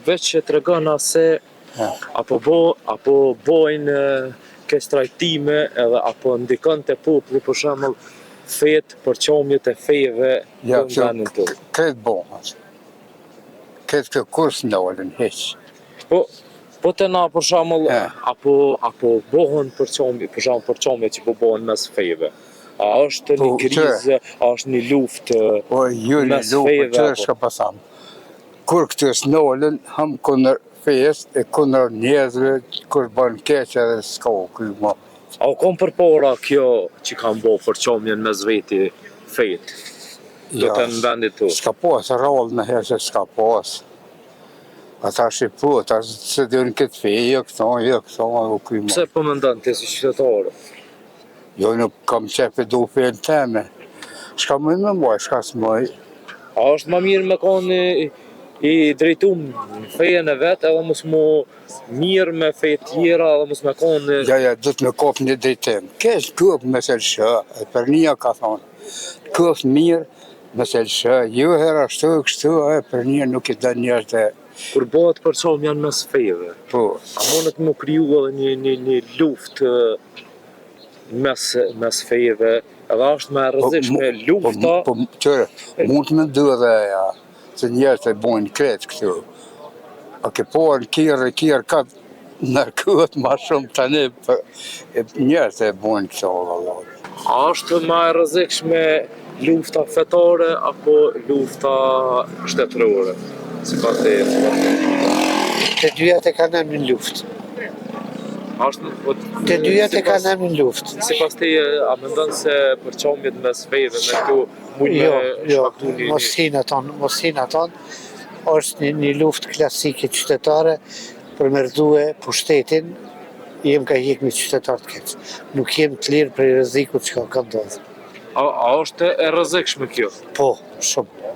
Veç që tregona se apo bo, apo bojnë keqtrajtime edhe apo ndikon te populli për shembull fetë, përçamjet e feve ja, në vendin tonë. Krejt bohet. Krejt kjo kurrë s'ndalen hiç. Po, po te na për shembull apo apo bohen përçamje, për shembull përçamjet që po bohen mes feve. A është një po, krizë, a është një luftë po, jo, mes feve? Po, qysh çka po tham. Kur këto s'nalen, ham kundër fesë e kundër njerëzve kush bën keq edhe s'ka u ky mo. A u kon përpara kjo që kanë bo përçamjen mes veti fetë jo, këtu në vendin tonë? S'ka pas rrallë nëherë se s'ka pas. A tash i po, tash s'e din këtë fe, jo këto, jo këto, u ky mo. Pse po mendon ti si qytetar? Jo, nuk kam qef e du fenë teme. Çka muj me bo, çka s'muj. A është ma mirë me konë i, i drejtum në fejen e vet edhe mos mu mirë me fe tjera edhe mos me konë... Ja, ja, duhet me kap një drejtim. Keq këp me se lëshë, e Pernia ka thonë. Këp mirë me se lëshë, jo herë ashtu, kështu, e Pernia nuk i don njerëz të Kur bëhet përçamja në mes feve, po. a mundet mu kriju edhe një, një, një luftë mes mes feve, edhe është më e po, rrezikshme po, lufta. Po, po, qyre, mund të mendu edhe ja, se njerëzit e bojnë krejt këtu. A ke pa në kjerë, kjerë ka narkot ma shumë tani, po, njerëzit e bojnë këtu, valla. A është më e rrezikshme lufta fetare apo lufta shtetërore? Sipas teje, sipas teje. Të dyjat e kanë emrin luftë. A është po Të dyjat e kanë emrin luftë. Sipas teje, a mendon se përçamjet mes feve me këtu mund jo, me jo, shkaktu një mos hin aton, mos hin aton. Është një, një luftë klasike qytetare për me rrëzue pushtetin, jem ka hjek një qytetar të keq. Nuk jem të lirë prej rrezikut që ka ndodhur. A, a është e rrezikshme kjo? Po, shumë.